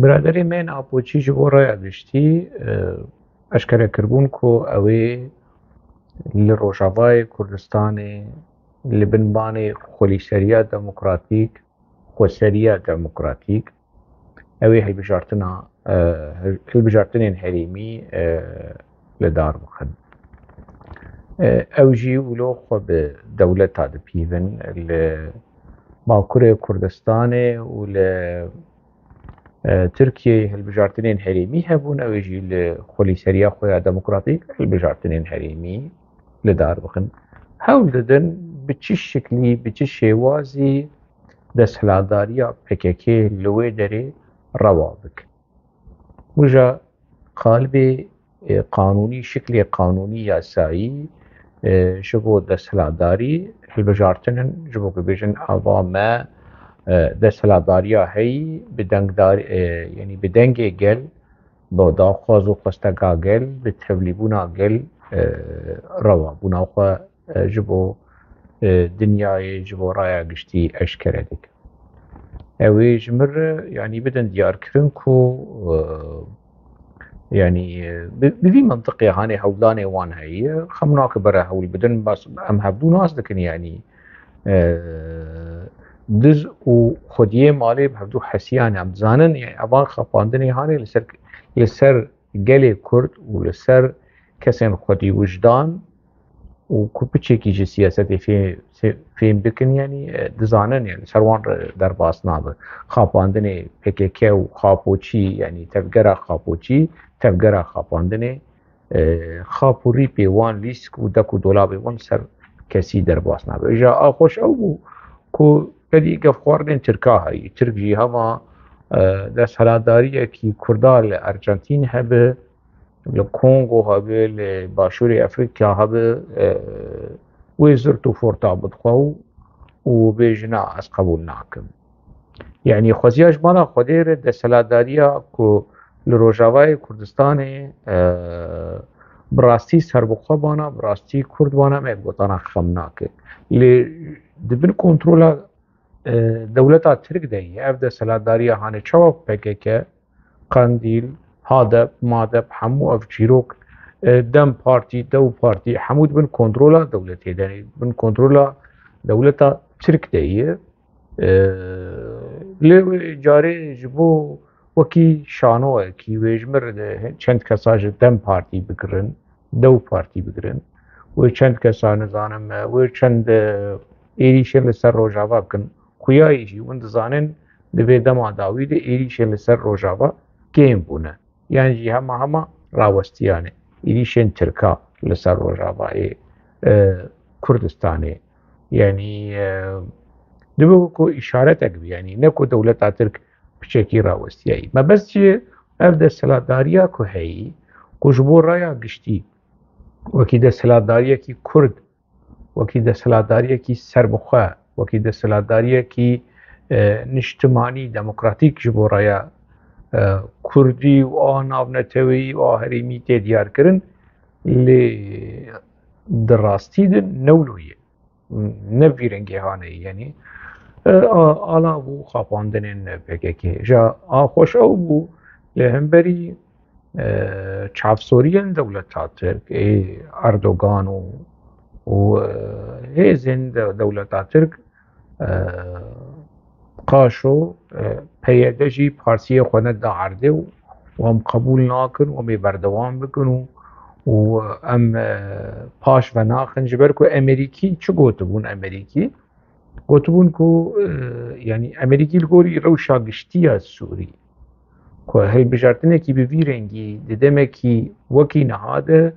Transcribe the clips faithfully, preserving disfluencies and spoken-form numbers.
Biraderê Mên Apoçî ji bo raya giştî, e, eşkere kiribûn ku ew ê li Rojavayê Kurdistanê li bin banê xwelîseriya demokratîk, xweseriya demokratîk, ew ê hilbijartina, e, hilbijartinên herêmî, e, li dar bixin. E, ew jî wilo xwe bi dewleta dipîvin li Bakurê Kurdistanê û li, e, Tirkiyeyê hilbijartinên herêmî hebûn, ew ê jî li xwelîseriya xwe ya demokratîk hilbijartinên herêmî li dar bixin. Hewl didin bi çi şiklî, bi çi şêwazî desthilatdariya P K K li wê derê rewa bikin. Wija qalibê, e, qanûnî, şiklê qanûnî yasayî, e, ji bo desthilatdarî hilbijartin in, ji bo ku bêjin ava me, e, desthilatdariya heyî bi dengdar-, e, yanî bi dengê gel, bi daxwaz û xwesteka gel, bi tevlîbûna gel, e, rewa bûna xwe, e, ji bo, e, dinyayê, ji bo raya giştî eşkere dikin. Ew ê ji min re, yanî bidin diyarkirin ku, e, yanî, e, bi, bi vî mintiqê hanê hewlanê wan heye, xem nake bere hewl bidin, bas em hevdû nas dikin, yanî, e, diz û xwediyê malê bi hevdû hesiyane. Em dizanin, yanî, evan xapandinê hanê li ser, li ser gelê Kurd û li ser kesên xwedî wijdan û ku piçekî ji siyasetê fê-, fê-, fêm dikin, yanî, e, dizanin, yanî, ser wan re derbas nabe. Xapandinê P K K û Xapoçî, yanî tevgera Xapoçî, tevgera xapandinê, e, xap û rîpê wan, lîsk û dek û dolabê wan ser kesî derbas nabe. Îja a xweş ew bû ku pedî gefxwarinên Tirka heyî. Tirk jî hema, e, desthilatdariyekî Kurda li Arjantîn hebe, li Kongo hebe, li Başûrê Efrîka hebe, e, wê zirt û forta bidixwe û, û bêjina ez qebûl nakim. Yanî xweziya ji bala Xwedê re desthilatdariya ku li Rojavayê Kurdistanê, e, bi rastî serbixwe bana, bi rastî Kurd bana, me gotana xem nake. Lê di bin kontrola, e, dewleta Tirk de ye. Ev desthilatdariya hanê çawa P K K, Qandîl, HADEP, MADEP, hemû ev çîrok, e, DEM Partî, DEW Partî, hemû di bin kontrola dewletê de ne, bin kontrola dewleta Tirk de ye. E, lê wê carê ji bo wekî şanoyekî wê ji mir de çend kesa ji DEM Partî bigirin, DEW Partî bigirin. Wê çend kesa nizanim, e, wê çend, e, êrîşên li ser Rojava bikin. Xuyayê jî hûn dizanin, di vê dema dawî de êrîşên li ser Rojava kêm bûne. Yan jî hema hema rawestiyane. Êrîşên Tirka li ser Rojavayê, e, Kurdistanê. Yanî, e, dibe ku îşaretek bi, yanî ne ku dewleta Tirk piçekî rawestiyayî. Mebest jî ev desthilatdariya ku heyî, ku ji bo raya giştî, wekî desthilatdariyekî Kurd, wekî desthilatdariyekî serbixwe, wekî desthilatdariyekî, e, niştimanî, demokratîk ji bo raya, e, Kurdî û a navneteweyî û a herêmî tê diyarkirin, lê di rastî de ne wilo ye. Ne vî rengê hanê, yanî, e, a-, ala bû xapandinên P K K. Ja a xweş ew bû, li hemberî, e, çavsoriyên dewleta Tirk, ê Erdogan û, û, e, hêzên de-, dewleta Tirk, e, qaşo, e, P Y D jî partiyê xwe neda erdê û, û em qebûl nakin û em ê berdewam bikin û, û em, e, paş ve naxin. Ji ber ku Emerîkî çi gotibûn Emerîkî? Gotibûn ku, e, yanî Emerîkî li gorî rewşa giştî ya Sûrî, ku hilbijartinekî bi vî rengî di demekî wekî niha de,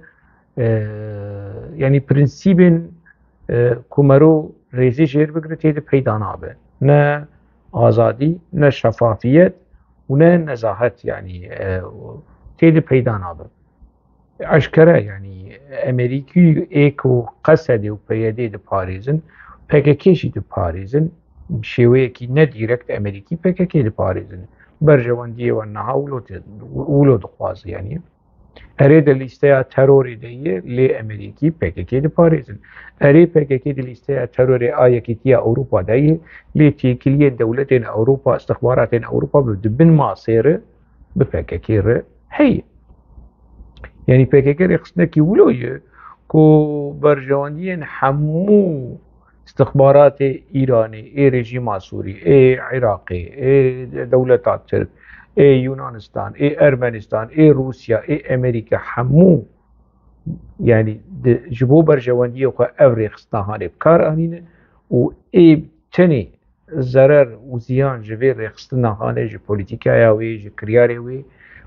e, yanî prensîbên, e, ku mero rêzê jêr bigire tê de peyda nabe. Ne azadî, ne şefafiyet û ne nezahet, yanî, e, tê de peyda nabe. Eşkere, yanî Emerîkî ê ku Qesedê û P Y D diparêzin, P K K jî diparêzin, bi şêweyekî ne dîrekt Emerîkî P K K diparêzin. Berjewendiyê wan niha wilo tê, wilo dixwaze, yanî. Erê di lîsteya terorê de ye, lê Amerîkî P K K diparêzin. Erê P K K di lîsteya terorê a Yekîtiya Ewropa de ye, lê têkiliyên dewletên Ewropa, istixbaratên Ewropa bi, di bin masê re bi P K K re heye. Yanî P K K rêxistinekî wilo ye ku berjewendiyên hemû istixbaratê Îranê, ê rejîma Sûrî, ê Iraqê, ê dewleta Tirk, ê Yunanistan, ê Ermenistan, ê Rûsya, ê Amerîka, hemû, yanî di, ji bo berjewendiyê xwe ev rêxistina hanê bi kar anîne û ê tenê zerer û ziyan ji vê rêxistina hanê, ji polîtîkaya wê, ji kiryarê wê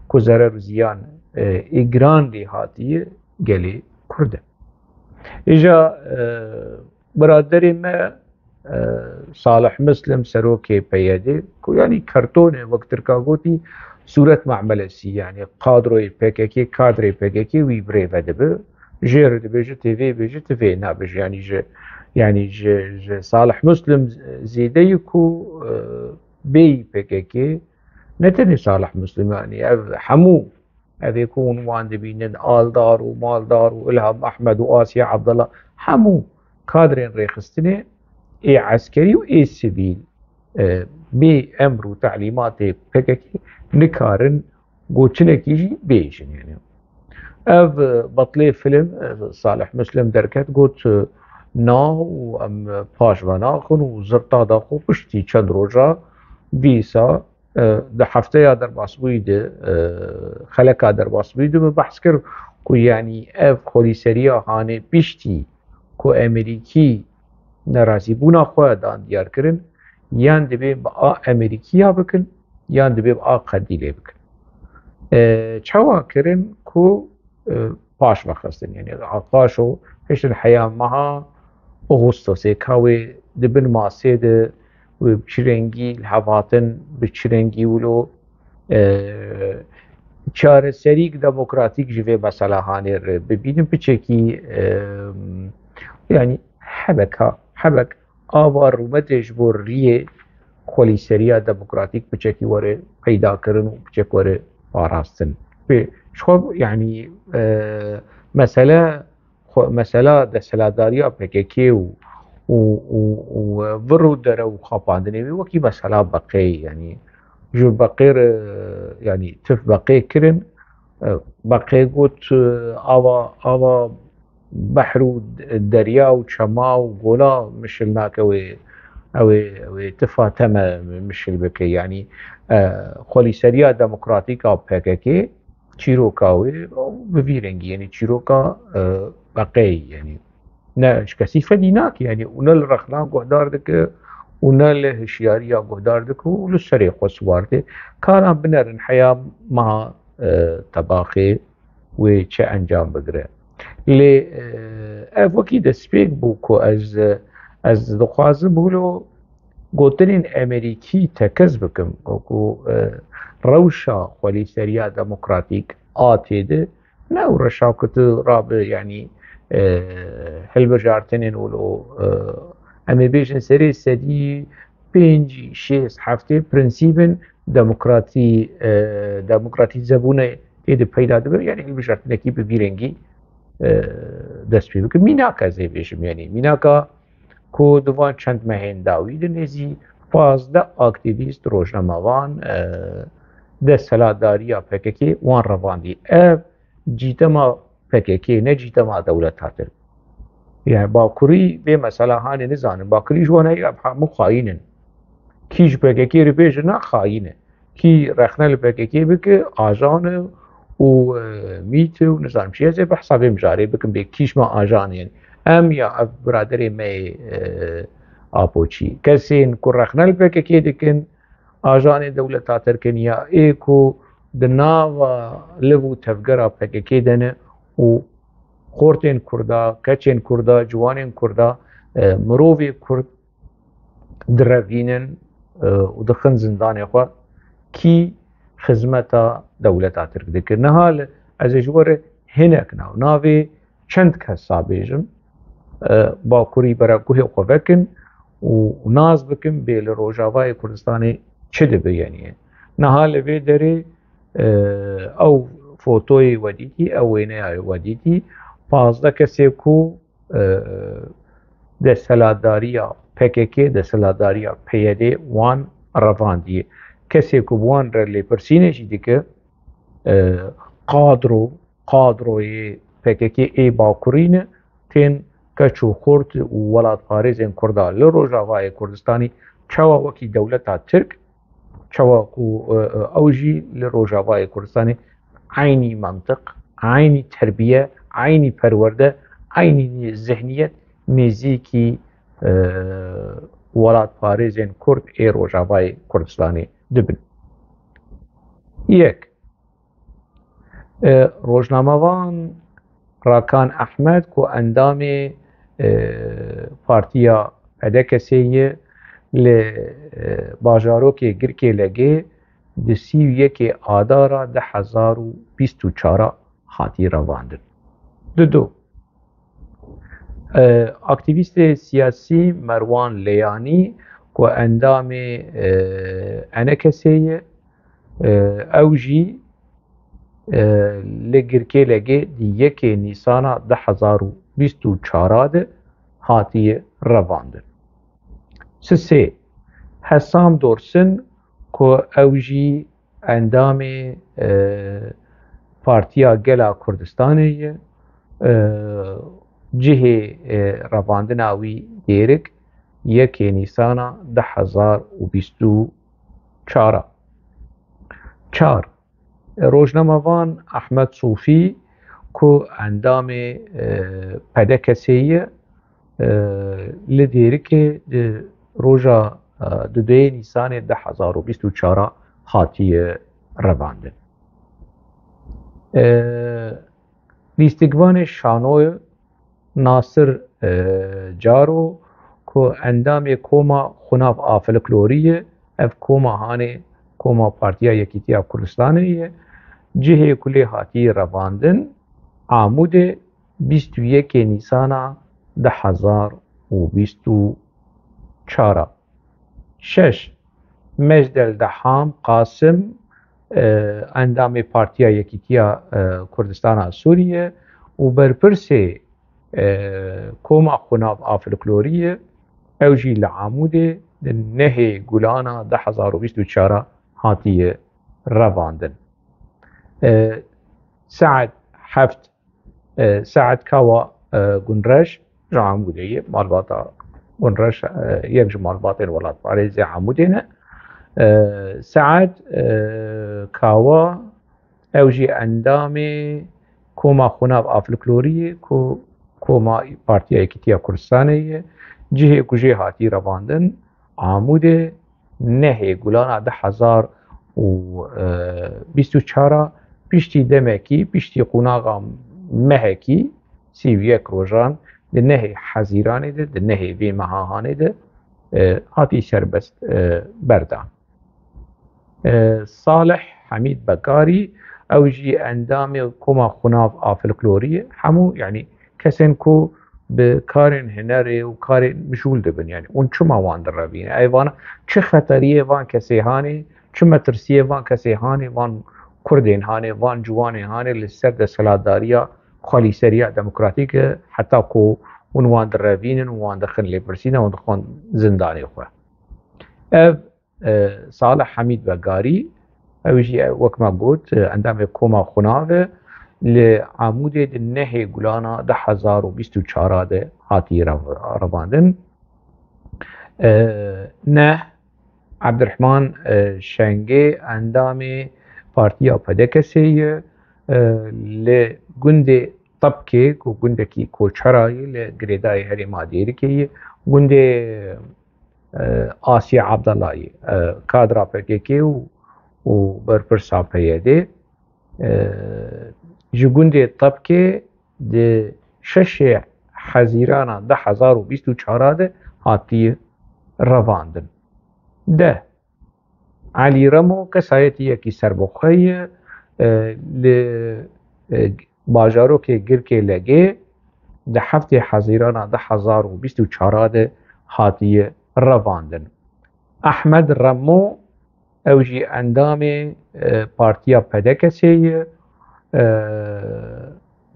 ku zerer û ziyan, e, ê giran lê hatiye gelê Kurd e. Îja, e, biraderê me, e, Salih Muslim, serokê P Y D, ku yanî kerton e, wek Tirka gotî, sûret me'melesî, yanî kadroyê P K K, kadrê P K K wî birêve dibe. Jê re dibêje, tê vê bêje, ti vê nabêje. Yanî ji, yanî ji, ji Salih Muslim zêde ye ku, e, bêyî P K K, ne tenê Salih Muslim, yanî ev hemû, ev ê ku hûn wan dibînin, Aldar û Maldar û Ilham Ehmed û Asiye Abdullah, hemû kadrên rêxistinê ê eskerî û ê sivîl, e, bê emr û telîmatê P K K nikarin gotinekî jî bêjin. Yanî ev, e, betlê film, e, Salih Muslim derket, got, e, na û em paş ve naxin û zirta da xwe piştî çend roja dîsa, e, di hefteya derbasbûyî de, e, xeleka derbasbûyî de min behs kir ku yanî ev xwelîseriya hanê piştî ku Amerîkî nerazîbûna xwe dan diyar kirin, yan dibê bi a Amerîkiya bikin, yan dibê bi a Qedîlê bikin. E, çawa kirin ku, e, paş vexistin? Yanî Aqaşo hiştin heya meha Ağustosê ka wê di bin masê de wê bi çi rengî li hev hatin, bi çi rengî wilo, e, çareserîk demokratîk ji vê mesela hanê re bibînin, piçekî, e, yanî hebeka, hebek ava rûmetê ji bo riyê xwelîseriya demokratîk piçekî were peyda kirin û piçek were parastin. Pê, ji xwe, yanî, e, mesele, xwe, mesela desthilatdariya P K K û, û, û, û vir û dere û xapandinê wî wekî mesela Beqê, yanî ji Beqê re, yanî tif Beqê kirin, e, Beqê got, e, ava, ava behr û derya û çema û gola mişil nake, wê, ew ê, ew ê tifa teme mişil bike. Yanî, e, xwelîseriya demokratîk a P K K, çîroka wê bi vî rengî, yanî çîroka, e, Beqeyî, yanî ne ji kesî fedî nake, yanî û ne li rexna guhdar dike û ne li hişyariya guhdar dike û li serê xwe siwar tê. Karan binerin heya meha, e, tebaxê wê çi encam bigire. Lê, e, ev wekî destpêk bû ku ez, ez dixwazim wilo gotinên Amerîkî tekez bikim, ku, e, rewşa xwelîseriya demokratîk a tê de ne û reşa ku tu rabe, yanî, e, hilbijartinên wilo, e, em ê bêjin serê sedî pêncî, şêst, heftê prensîbên demokratî, e, demokratîzebûnê tê de peyda dibe, yanî hilbijartinekî bi vî rengî, e, dest pê bike. Mînak ez ê bêjim, yanî mînaka ku di van çend mehên dawî de nêzî pazdeh aktîvîst, rojnamevan, e, desthilatdariya P K K wan revandî. Ev cîtema P K K, ne cîtema dewleta Tirk. Yani Bakurî vê mesela hanê nizanin. Bakurî ji wan heye, ev hemû xayîn in. Kî ji P K K re bêje ne, xayîn e. Kî rexne li P K K bike, ajan e û, e, mît e û nizanim çi. Ez ê behsa vê mijarê bikim, bê kî ji me ajan e. Em ya ev biraderê me yê, e, Apoçî. Kesên ku rexne li P K K dikin, ajanê dewleta Tirk in ya ê ku di nava liv û tevgera P K K de ne û xortên Kurda, keçên Kurda, ciwanên Kurda, e, mirovê Kurd direvînin, e, û dixin zindanê xwe, kî xizmeta dewleta Tirk dikir. Niha li, ez ê ji we re hinek nav, navê çend kesa bêjim, e, Bakurî bera guhê xwe vekin û, û nas bikin bê li Rojavayê Kurdistanê çi dibe, yanî. Niha li vê derê, e, ew fotoyê we dîtî, ew wêneya we dîtî, pazdeh kesê ku, e, desthilatdariya P K K, desthilatdariya P Y D wan revandiye. Kesê ku bi wan re lêpirsînê jî dike, e, kadro, kadroyê P K K ê Bakurî ne, tên keç û xurt û welatparêzên Kurda li Rojavayê Kurdistanî çawa wekî dewleta Tirk, çawa ku, e, e, ew jî li Rojavayê Kurdistanê eynî mantiq, eynî terbiye, eynî perwerde, eynî zihniyet nêzîkî, e, welatparêzên Kurd ê Rojavayê Kurdistanê dibin. Yek, e, rojnamevan Rakan Ehmed ku endamê, e, Partiya P D K S'ê ye, li, e, bajarokê Girkê Legê di sî û yekê Adara du hezar û bîst û çar hatiye revandin. Didu, e, aktîvîstê siyasî Merwan Leyanî ku endamê, e, E N K S'ê ye, e, ew jî, e, li Girkê Legê di yekê Nîsana du hezar û bîst û çar de hatiye revandin. Sisê, Hesam Dorsin ku ew jî endamê, e, Partiya Gela Kurdistanê ye, e, cihê, e, revandina wî Dêrik yekê Nîsana du hezar û bîst û çar. Çar, rojnamevan Ahmet Sofî ku endamê, e, P D K S'ê ye, e, li Dêrikê di roja, e, di duyê Nîsanê du hezar û bîst û çar hatiye revandin. E, lîstikvanê şanoyê Nasir, e, Caro ku endamê Koma Xunav a Folklorî ye, ev koma hanê koma Partiya Yekîtiya Kurdistanê ye, cihê ku lê hatiye revandin Amûdê bîst û yekê Nîsana du hezar û bîst û çar. Şeş, Mecdel Deham Qasim, e, endamê Partiya Yekîtiya, e, Kurdistana Sûriye û berpirsê, e, Koma Xunav a Folklorî ye, ew jî li Amûdê di nehê Gulana du hezar û bîst û çar hatiye revandin. E, Saet heft, e, Saet Kawa, e, Gunreş, ji Amûdê ye, malbata Gunreş, e, yek ji malbatên welatparêzê Amûdê ne. E, Saet, e, Kawa, ew jî endamê Koma Xunav a Folklorî ye, ku koma Partiya Yekîtiya Kurdistanê ye. Cihê ku jê hatî revandin Amûdê, nehê Gulana du hezar û bîst û çar, piştî demekî, piştî qonaxa mehekî, sî û yek rojan, di nehê Hezîranê de, di nehê vê meha hanê de, e, hatî serbest, e, berdan. E, Salih Hemîd Bekarî, ew jî endamê Koma Xunav a Folklorî ye. Hemû, yanî, kesên ku bi karên hunerê û karên mijûl dibin, yanî, hûn çima wan direvîne? Ê van çi xeteriyê van kesê hanê, çi metirsiyê van kesê hanê, van kurdên hanê, van ciwanên hanê li ser desthilatdariya xwelîseriya demokratîk, heta ku hûn wan direvînin û wan dixin lêpirsîne û dixwin zindanê xwe. Ev, e, Salih Hemîd Begarî, ew jî, e, wek me got, e, endamê Koma Xunav e, li Amûdê di nehê Gulana du hezar û bîst û çar de hatiye rev-, revandin. E, neh, Ebdirehman, e, Şengê endamê Partiya P D K S'ê ye, e, li gundê Tepkê, ku gundekî koçera ye li girêdayî herêma Dêrikê ye, gundê, e, Asiye Abdallah ye, e, kadra P K K û, û berpirsa P Y D, e, ji gundê Tepkê di şeşê Hezîrana du hezar û bîst û çar de hatiye revandin. Deh, Elî Remo kesayetiyekî serbixwe ye, e, li, e, bajarokê Girkê Legê di heftê Hezîrana du hezar û bîst û çar de hatiye revandin. Ehmed Remo, ew jî endamê, e, Partiya P D K S'ê ye, e,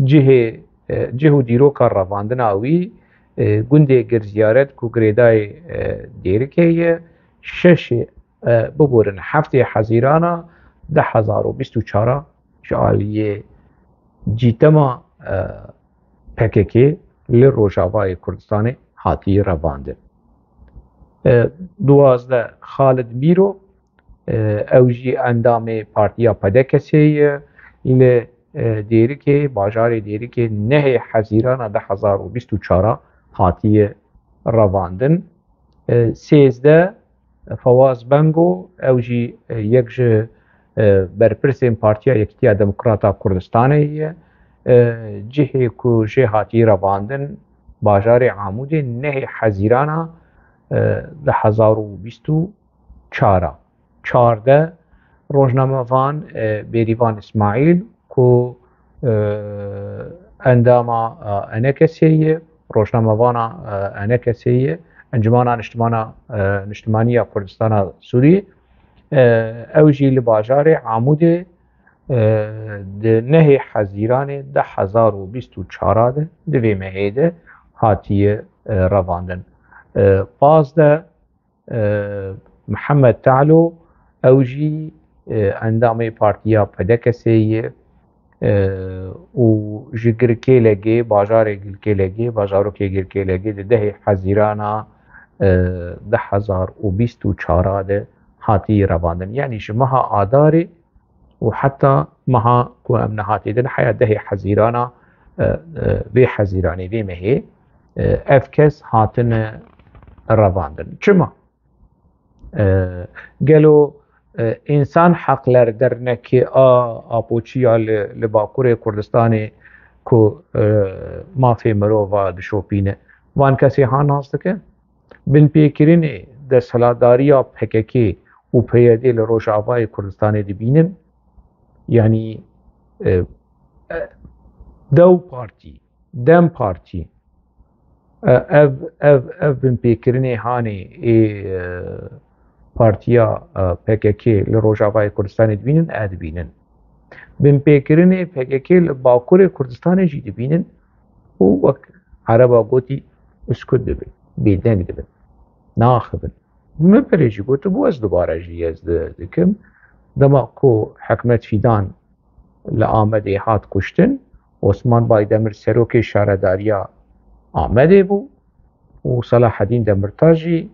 cihê, e, cih û dîroka revandina wî, e, gundê Girziyaret ku girêdayê, e, Dêrikê ye, şeşê, e, biborin heftê Hezîrana du hezar û bîst û çar a ji aliyê cîtema, e, P K K li Rojavayê Kurdistanê hatiye revandin. E, duwazdeh Xalid Mîro, e, ew jî endamê Partiya P D K S'ê ye, li, e, Dêrikê, bajarê Dêrikê nehê Hezîrana du hezar û bîst û çar a hatiye revandin. E, sêzdeh Fawaz Bengo, ew jî, e, yek ji, e, berpirsên Partiya Yekîtiya Demokrata Kurdistanê ye. E, cihê ku jê hatiye revandin, bajarê Amûdê nehê Hezîrana, e, du hezar û bîst û çar a. Çardeh rojnamevan, e, Bêrîvan Îsmaîl ku, e, endama, e, E N K S'ê ye, rojnamevana, e, E N K S'ê ye, Encumana Niştimana, e, Niştimaniya Kurdistana Sûriyê, e, ew jî li bajarê Amûdê, e, di nehê Hezîranê du hezar û bîst û çar a de, di vê mehê de hatiye, e, revandin. E, pazdeh, e, Mihemed Talo, ew jî, e, endamê Partiya P D K S'ê ye, e, û ji Girkêlegê, bajarê Girkêlegê, bajarokê Girkêlegê di dehê Hezîrana, e, du hezar û bîst û çar a de hatiye revandin. Yanî ji meha Adarê û heta meha ku em niha tê de, li heya dehê Hezîrana, e, e, vê Hezîranê, vê mehê, e, ev kes hatine revandin. Çima? E, gelo, e, Însan Heqler Dernekê a Apoçiya li, li Bakurê Kurdistanê ku, e, mafê mirova dişopîne, van kesê ha nas dike? Binpêkirinê desthilatdariya P K K û P Y D li Rojavayê Kurdistanê dibînin. Yanî, e, e, Dew Partî, DEM Partî, e, ev, ev, ev binpêkirinê hanê ê, e, partiya, e, P K K li Rojavayê Kurdistanê dibînin, e, dibînin. Binpêkirinê P K K li Bakurê Kurdistanê jî dibînin û wek Ereba gotî, uskut dibin, bêdeng dibin, naaxivin. Min berê jî gotibû, ez dubare jî ez di-, dikim. Dema ku Hikmet Fîdan li Amedê hat kuştin, Osman Baydemir serokê şaredariya Amedê bû û Selahedîn Demirtaş jî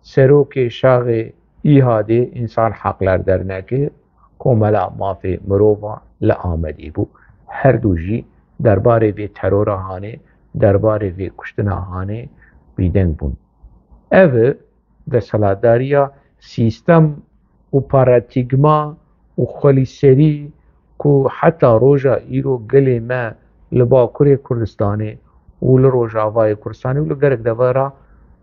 serokê şaxê İHA'dê, Însan Heqler Dernekê, Komela Mafê Mirova li Amedê bû. Her du jî derbarê vê terora hanê, derbarê vê kuştina hanê bîdeng bûn. Ev e desthilatdariya sîstem û paratîgma û xwelîserî ku heta roja îro gelê me li Bakurê Kurdistanê û li Rojavayê Kurdistanê û li gelek devera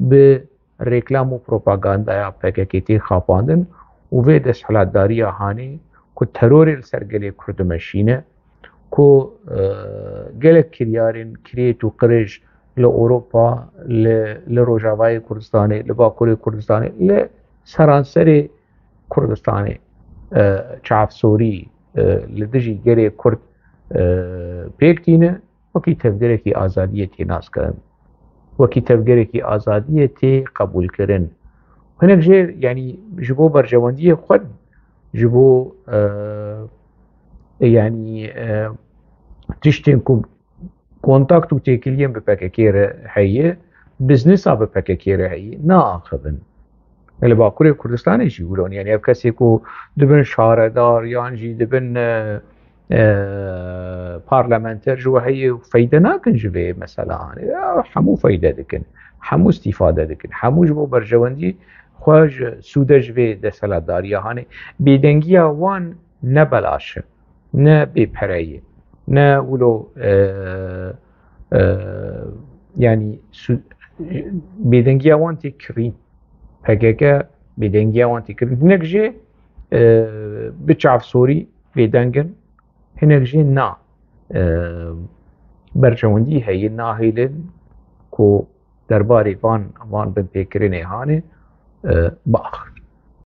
bi reklam û propagandaya P K K tê xapandin û vê desthilatdariya hanê ku terorê li ser gelê Kurd dimeşîne, ku, e, gelek kiryarên kirêt û qirêj li Ewropa, li, li Rojavayê Kurdistanê, li Bakurê Kurdistanê, li seranserê Kurdistanê, e, çavsorî, e, li dijî gelê Kurd, e, pêk tîne, wekî tevgerekî azadiyê tê naskirin, wekî tevgerekî azadiyê tê qebûlkirin. Hinek jê, yanî ji bo berjewendiyê xwe, ji bo, e, yanî, e, tiştên ku kontakt û têkiliyên bi P K K re heye, biznesa bi P K K re heye, naaxivin. Li Bakurê Kurdistanê jî wilo ne. Yanî ev kesê ku dibin şaredar yan jî dibin, e, e, parlamenter ji we heye û feyde nakin ji vê mesela hanê. Ya, hemû feyde dikin, hemû îstîfade dikin, hemû ji bo berjewendî xwe ji sûde ji vê desthilatdariya hanê. Bêdengiya wan ne belaş e, ne bêpere ye, ne wilo, e, e, yanî su-, bêdengiya wan tê kirîn. P K K bêdengiya wan tê kirîn. Hinek jê, e, bi çavsorî bêdeng in, hinek jê na, e, berjewendî heye, nahêlin ku derbarê van, van binpêkirinê hanê, e, biaxivin.